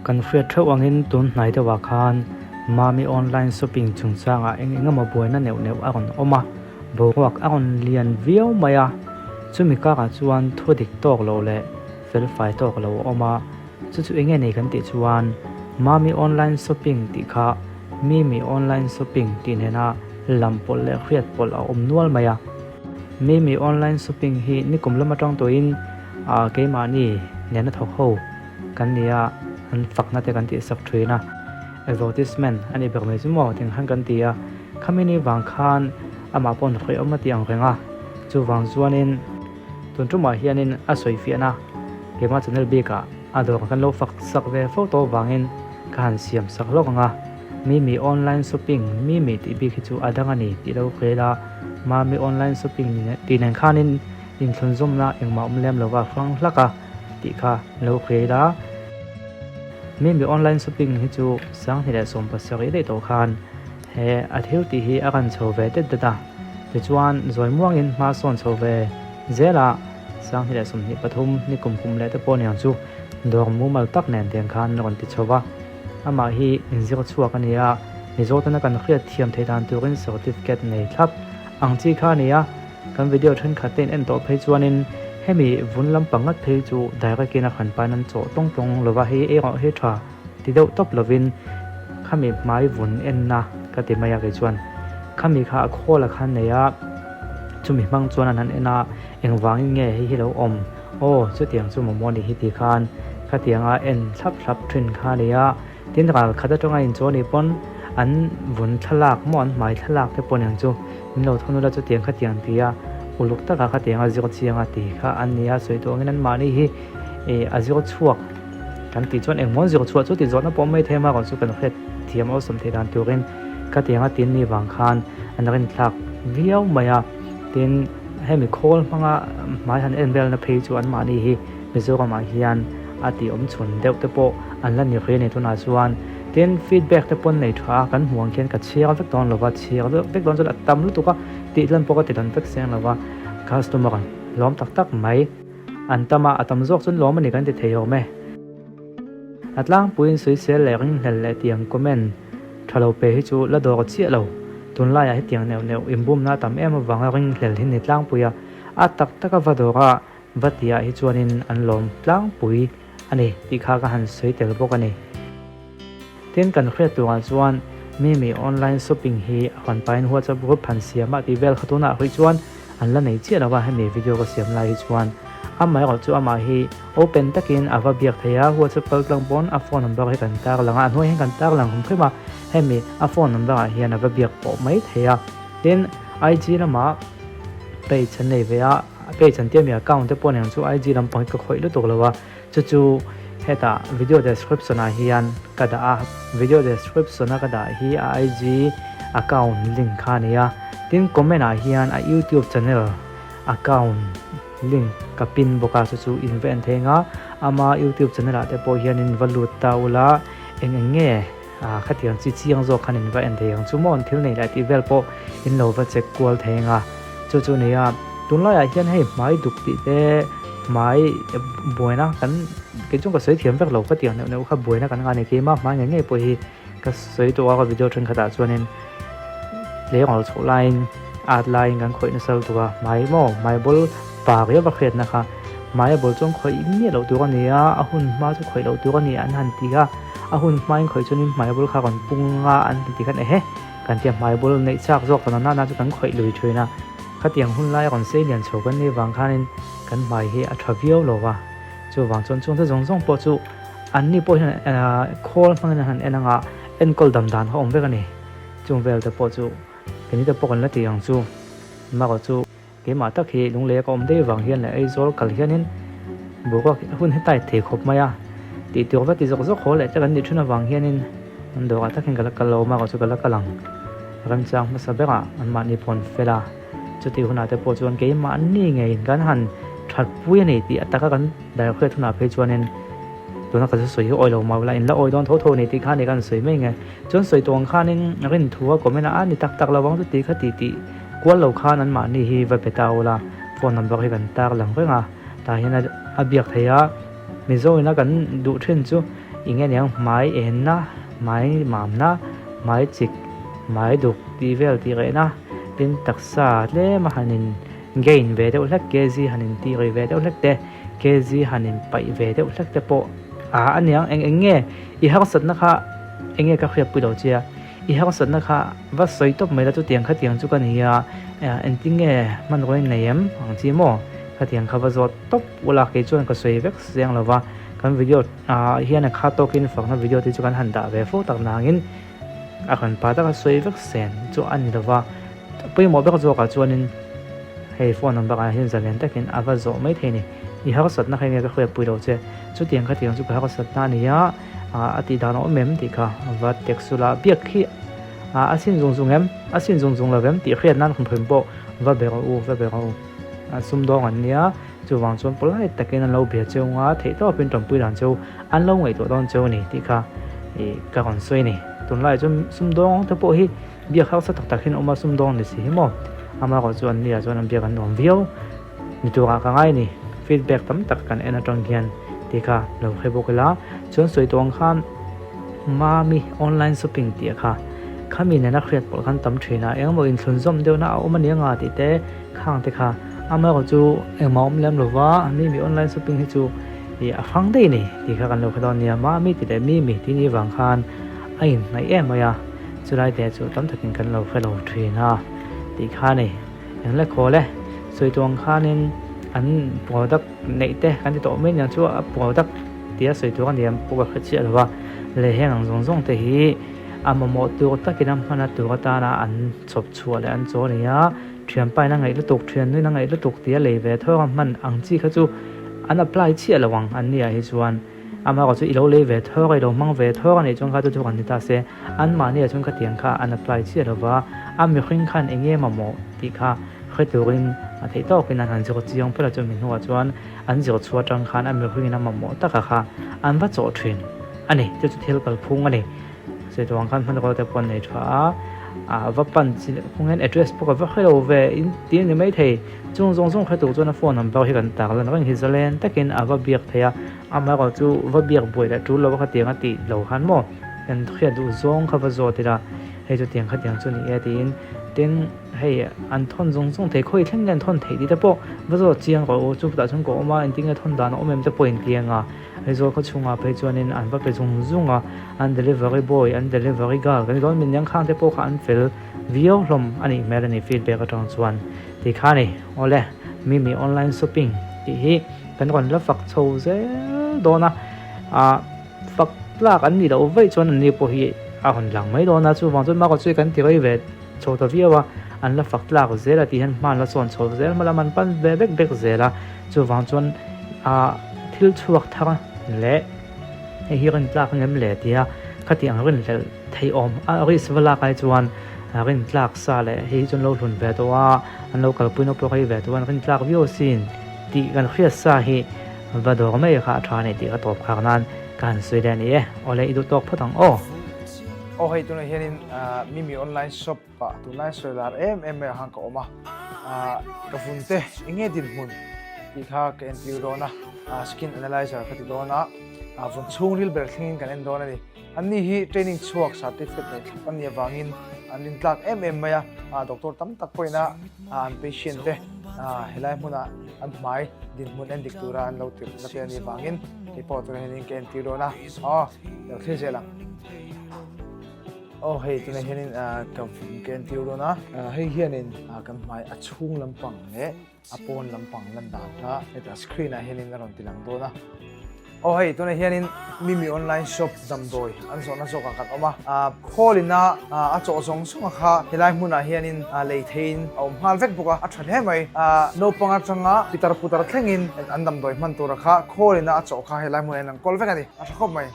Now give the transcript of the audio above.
Kan hriat theuh angin tun hnai deuhah khan Mami online shopping chungchangah eng eng emaw buaina neuh neuh a rawn awm a, boruak a rawn lian viau mai a, chumi karah chuan thu dik tawk lo leh felfai tawk lo a awm a, chu chu enge nei kan tih chuan Mami online shopping tih kha Mimi online shopping tih nena lam pawlh leh hriat pawlh a awm nual mai a. Mimi online shopping hi nikum lam atang tawhin keimahni nena thawk ho kan ni a, an fakna te kan tihsak thin a, advertisement a nih ber mai chu maw tih ang khan kan ti a, khami ni vang khan amah pawh hnathawih awm a tih ang reng a, chuvang chuanin tun tumah hianin a sawi fiahna keimah channel bikah a dawr kan lo fak sak ve fo tawh vangin ka han siam sak hlawk ang a, Mimi online shopping Mimi tih bik hi chu a dang a ni tih lo hre ila, Mami online shopping tih nen khanin inthlunzawmna engmah awm lem lova hrang hlak a. tih kha lo hria ila. Mimi online shopping hi chu 2017 daih tawh khan he a thil tih hi a rawn chho ve det det a, tichuan zawi muangin hma sawn chho ve zel a, 2023 ni kum kum leh te pawh niang chu dawr mumal tak nen tiang khan a rawn ti chho va, amah hi inzir chhuak a ni a, Mizo tana kan hriat thiam theih dan turin certificate nei thlap ang chi kha a ni a. Kan video thenkhat te in en tawh phei chuanin hemi vun lampang ngat phei chu direct in a hran pain an chawh tawng tawng lova hei erawh hi tha ti deuh tawp lovin khami hmai vun enna ka ti mai a kei chuan khami kha a khawl a khan nei a chumi hmang chuan an han en a engvangin nge hei hi lo awm aw chutiang chu mamawh a nih hi ti khan khatianga en thlap thlap thin kha a ni a. Tin ral khat atanga inchaw anih pawn an vun thlalak maw an hmai thlalak te pawh aniang chu min lo thawn ula chutiang khatiang ti a uluk taka khatiang a zir chiang a ti kha an ni a sawi tawh angin an mahni hi ih a zir chhuak kan tih chuan engmaw an zir chhuah chu tih zawhna pawh mai thei a chu kan hriat thiam awlsam theih dan turin khatiang a tin ni vang khan an rinthlak viau mai a tin hemi khawl hmanga hmai han en velna phei chu an mahni hi Mizoramah hian a tih awm chhun deuh te pawh an la ni rih a ni tunah chuan. Tin, feedback te pawn nei tha a, kan hmuh ang khian ka chhiar vek dawn lova, chhiar vek dawn chuan a tam lutuk a, tih lan pawh ka ti dan vek seng lova, customer lawm tak tak mai an tam a, a tam zawk chuan lawm a ni kan ti thei awm e. A tlangpuiin sawisel leh ringhlel leh tiang comment tha lo pe hi chu la dawr chiah lo, tunlaiah hetiang neuh neuh inbumna a tam em avanga ringhlel hi ni tlangpui a, a tak taka va dawr a, Va tihah hi chuanin an lawm tlangpui a ni tih kha ka han sawi tel bawk a ni. Tin, kan hriat turah chuan Mimi online shopping hi a rawn pahin WhatsApp group han siam a tih vel kha tunah hrih chuan an la nei chiah lo a, hemi video ka siam lai hi chuan amaherawh chu amah hi open takin a va biak thei a, WhatsApp kal tlang pawn a phone number hi kan tar lang a, a hnuai hian kan tar lang hrim hrim a, hemi a phone number ah hian a va biak pawh mai thei a. Tin, IG lamah page an nei ve a. A page an tia mi account te pawh nen chu IG lampang hi ka khawih lutuk lo a, chu chu hetah video description ah hian ka dah a, video description a ka dah hi a IG account link kha a ni a, tin comment ah hian a youtube channel account link ka pin bawk a, chu chu in va en thei ang a, ama youtube channel ah te pawh hian in va lut ta ula eng eng nge ah khatiang chi chiang zawk khan in va en thei ang chu maw an thil nei leh tih vel pawh in lo va check kual thei ang a. Chu chu nia, tunlaiah hian hei hmai duk tih te hmai buaina kan kei chuan ka sawi thiam vek lo ka tih ang neuh neuh kha buaina kan ngah a ni keimah hmai ngei ngei pawh hi ka sawi tawh a ka video thenkhatah chuanin leng chhoh laiin at laiin kan khawih nasa lutuk a hmai maw hmai bawl pa riau a hriatna kha hmai a bawl chuan khawih miah loh tur a ni a a hun hma chu khawih loh tur a ni an han ti a a hun hmain khawih chuanin hmai bawl kha rawn pung a an ti khan ehe. Kan tia hmai bul neih chak zawk ta nana chu kan khawih lui thin a, khatiang hun lai a rawn sei lian chho kan nih vang khanin kan hmai hi a tha viau lo va, chuvang chuan chungte zawng zawng pawh chu an ni pawh hian khawl hmangin an han en anga enkawl dam dan kha awm vek a ni, chung vel te pawh chu keini te pawh kan la ti ang chu, marawh chu. Keimah tak hi lunglei a ka awm daih vang hian leh Aizawl kal hianin boruak hun hi tight thei khawp mai a, tih tur va ti zawk zawk haw leh te kan nih thin avang hianin an dawrah takin ka la kal lo a, mahrawh chu ka la kal ang. Remchang hmasa berah anmahni pawh an fel a, chutih hunah te pawh chuan keimahni ngeiin kan han thatpui a ni tih a taka kan daihriat hunah phei chuanin tuna ka sawi hi awi lo mah ula in la awi dawn tho tho a ni tih kha a ni kan sawi mai nge. Chuan sawi tawh ang khanin rin thu a comment a, a ni tak tak lo vang chu tih kha tih tih. Kual lo khan an mahni hi va pe ta ula, phone number hi kan tar lang reng a, tah hian a biak thei a, Mizo ina kan duh thin chu Eng nge niang hmai enna, hmai mamna, hmai chik, hmai duk tih vel tih rehna, tin taksa tlem a han in gain ve deuh hlek kg han in tih ri ve deuh hlek te, kg han in paih ve deuh hlek te pawh a a niang eng eng nge i harsatna kha eng nge ka hriatpui lo che a, i harsatna kha va sawi tawp mai la chutiang khatiang chu ka ni a, engtin nge hmanraw in nei em ang chi maw khatiang kha va zawt tawp ula kei chuan ka sawi vek chiang lo va, kan video ah hian a kha tawkin fakna video te chu kan han dah ve fo tak nangin a kan pa taka sawi vek sen chu a ni lo va. Pawimawh ber zawkah chuanin hei phone number ah hian zalen takin a va zawh mai thei a ni. I harsatna kha enge ka hriatpui lo che, chutiang khatiang chu ka harsatna a ni a, a tih dan a awm em tih kha va text ula biak khi a sin zung zung em, a sin zung zung lo em tih hriat nan hrim hrim pawh va be rawh u, va be rawh u. Sumdawng an nia, chuvang chuan polite takin an lo bia cheu nga, theihtawpin tanpui dan cheu an lo ngaihtuah dawn cheu a ni tih kha ka rawn sawi a ni. Tunlaiah chuan sumdawng te pawh hi. Biak harsa tak tak hian awm a, sumdawng ni si hi maw? Amaherawh chu an nia chuan an biak an nuam viau ni turah ka ngai a ni. Feedback tam tak kan en atang hian tih kha lo hre bawk ila. Chuan sawi tawh ang khan Mami online shopping tih kha khami nena hriat pawlh khan tam thin a, engemaw inthlunzawm deuhna a awm a nia nga tih te khang te kha. Amaherawh chu engmah awm lem lova Mimi online shopping hi chu ih a hrang daih a ni tih kha kan lo hre dawn nia. Mami tih leh Mimi tih ni vang khan a inhnaih em mai a. Chulai te chu tam takin kan lo hre lo thin a tih kha a ni. Eng le khawl e, sawi tur ang khanin an product neih te kan ti tawh mai aniang chu a product tia sawi tur a ni ang pawh ka hre chiah lo va, leh heng ang zawng zawng te hi a mamawh tur takin a hman a tur atana an chhawp chhuah leh an chaw a ni a, thianpa in a ngaih lutuk, thiannu in a ngaih lutuk tia lei ve thawk a hman ang chi kha chu an apply chiah lo ang an ni ah hi chuan. Amaherawh chu i lo lei ve thawk a, i lo hmang ve thawk a nih chuan kha chu chu kan ni ta se, anmahni ah chuan khatiang kha an apply chiah lo va, a mihring khan eng nge mamawh tih kha hre turin a theih tawkin an han zir chiang phawt a, chumi hnuah chuan an zir chhuah atang khan a mihringin a mamawh taka kha an va chawh thin a ni. Chu chu thil kalphung a ni. Sawi khan hmanraw te pawh an nei tha a, a va pan chi kawng hian address pawh ka va hre lo ve in ti a ni maithei. Chung zawng zawng hre tur chuan a phone number hi kan tar lan reng hi zalen takin a va biak thei a, amaherawh chu va biak buai leh tul lo a khatiang a tih lo khan maw kan hriat duh zawng kha va zawt ila hei chu tiang khatiang chu ni e tiin tin hei an thawn zawng zawng thei khawi thleng nge an thawn theih tih te pawh va zawt chiang rawh u chutah chuan ka awm a engtin nge thawn dan a awm em te pawh intiang a Aizawl khaw chhungah phei chuanin an va pe zung zung a, an delivery boy, an delivery girl kan ti dawn min niang khang te pawh kha an fel viau hlawm a nih hmel a ni feedback atang chuan tih kha a ni. Awle, Mimi online shopping tih hi kan rawn la fak chho zel dawn a, ah fak tlak an nih loh vaih chuan an ni pawh hi a rawn lang mai dawn a, chuvang chuan Marco chu kan ti rei ve chho ta viau a, an la fak tlak zel a tih hian hma an la sawn chho zel hma lam an pan ve vek vek zel a, chuvang chuan ah thil chhuak thar leh hei hi rin tlak ang em le tia khati ang rinhlelh theih awm a risk va lak ai chuan rin tlak sa leh hei hi chu an lo hlun ve tawh a an lo kalpui na pawh rei ve tawh a an rin tlak viau asin tih kan hriat sa hi va dawr mai kha a tha a ni tih ka tawp khar nan ka han sawi leh a ni e awle i duh tawk phawt ang aw. Aw hei tunah hianin Mimi online shop ah tunlai sawi lar em em mai ah khan ka awm a, ka vun te eng nge dinhmun tih kha ka entir dawn a, skin analyzer ka ti dawn a, vun chhungril ber thlengin kan en dawn a ni. Anni hi training chhuak certificate nei thlap an nih avangin an rintlak em em mai a, doctor tam tak pawhin a an patient te helai hmuna an hmai dinhmun en dik tura an lo tirh na te a nih avangin kei pawh tunah hianin ka entir dawn a, aw lo thlir zel ang. Aw hei tunah hianin ka ka entir dawn a, hei hianin kan hmai a chhung lampang leh a pawn lampang lan dan kha hetah screen ah hianin a rawn ti lang dawn a. Aw hei tunah hianin Mimi online shop damdawi an zawhna zawkah kan awm a, call ina a chawh zawng zawng a kha helai hmunah hianin lei theiin a awm nghal vek bawk a, a tha hle mai. Naupang atanga pitar putar thlengin an damdawi hman tura kha call ina a chawh kha helai hmunah hian an kawl vek a ni, a tha khawp mai.